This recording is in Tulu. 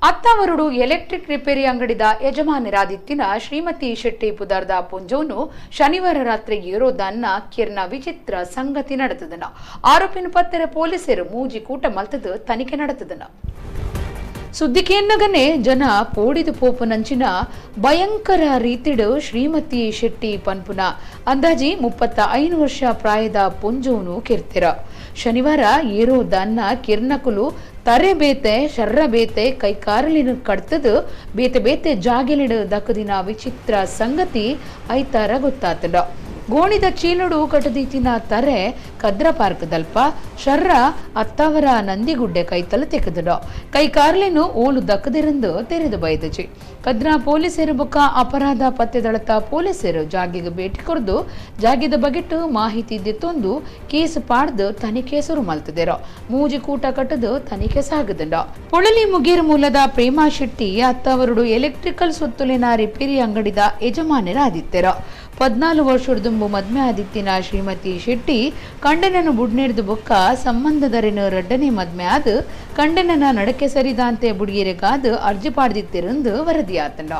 ಅತ್ತಾವರುಡು ಎಲೆಕ್ಟ್ರಿಕ್ ರಿಪೇರಿ ಅಂಗಡಿದ ಯಜಮಾನರಾದಿತ್ತಿನ ಶ್ರೀಮತಿ ಶೆಟ್ಟಿ ಪುದರ್ದ ಪೊಂಜೋನು ಶನಿವಾರ ರಾತ್ರಿ ಏರೋದನ್ನ ಕಿರ್ನ ವಿಚಿತ್ರ ಸಂಗತಿ ನಡೆತದನ. ಆರೋಪಿನ ಪತ್ತೆರ ಪೊಲೀಸರು ಮೂಜಿ ಕೂಟ ಮಲ್ತದು ತನಿಖೆ ನಡೆತದನ. ಸುದ್ದಿಕೇನ್ನಗನೆ ಜನ ಪೋಡಿದು ಪೋಪುನಂಚಿನ ಭಯಂಕರ ರೀತಿಡು ಶ್ರೀಮತಿ ಶೆಟ್ಟಿ ಪನ್ಪುನ ಅಂದಾಜಿ 35 ವರ್ಷ ಪ್ರಾಯದ ಪೊಂಜೋನು ಕಿರ್ತಿರ. ಶನಿವಾರ ಏರೋ ದನ್ನ ಕಿರ್ನಕುಲು ತರೆ ಬೇತೆ ಶರ್ರ ಬೇತೆ ಕೈಕಾರಲಿನ ಕಡ್ತದು ಬೇತೆ ಬೇತೆ ಜಾಗೆಲಿಡು ದಕ್ಕದಿನ ವಿಚಿತ್ರ ಸಂಗತಿ ಐತಾರ ಗೊತ್ತಾತಂಡ. ಗೋಣಿದ ಚೀಲುಡು ಕಟದೀತಿನ ತರೆ ಕದ್ರ ಪಾರ್ಕದಲ್ಪ ಶರ್ರ ಅತ್ತಾವರ ನಂದಿಗುಡ್ಡೆ ಕೈತಲ ತೆಗೆದಡು. ಕೈಕಾರ್ಲಿನು ಓಲು ದಕ್ಕದಿರಂದು ತೆರೆದು ಬೈದಜಿ. ಕದ್ರ ಪೊಲೀಸರು ಬೊಕ್ಕ ಅಪರಾಧ ಪತ್ತೆದಳತ ಪೊಲೀಸರು ಜಾಗೆಗೆ ಭೇಟಿ ಕೊರ್ದು ಜಾಗೆದ ಬಗೆಟ್ಟು ಮಾಹಿತಿ ದೆತ್ತೊಂದು ಕೇಸ್ ಪಾಡ್ದು ತನಿಖೆ ಶುರು ಮಲ್ತದಿರೋ. ಮೂಜಿ ಕೂಟ ಕಟ್ಟದು ತನಿಖೆ ಸಾಗದಂಡ. ಪೊಳಲಿ ಮುಗೇರು ಮೂಲದ ಪ್ರೇಮಾ ಶೆಟ್ಟಿ ಅತ್ತಾವರುಡು ಎಲೆಕ್ಟ್ರಿಕಲ್ ಸುತ್ತಲಿನ ರಿಪೇರಿ ಅಂಗಡಿದ ಯಜಮಾನರಾದಿತ್ತೆರೋ. 14 ವರ್ಷದ ಮದ್ಮೆ ಆದಿತ್ತಿನ ಶ್ರೀಮತಿ ಶೆಟ್ಟಿ ಕಂಡನನ್ನು ಬುಡ್ನೆಡ್ದು ಬೊಕ್ಕ ಸಂಬಂಧದರಿನ ರಡ್ಡನೆ ಮದ್ಮೆ ಆದ್ ಕಂಡನನ ನಡಕೆ ಸರಿದಾಂತೆ ಬುಡಿಯರೆಗಾದ್ ಅರ್ಜಿ ಪಾಡ್ದಿತ್ತಿರಂದು ವರದಿಯಾತಂಡ.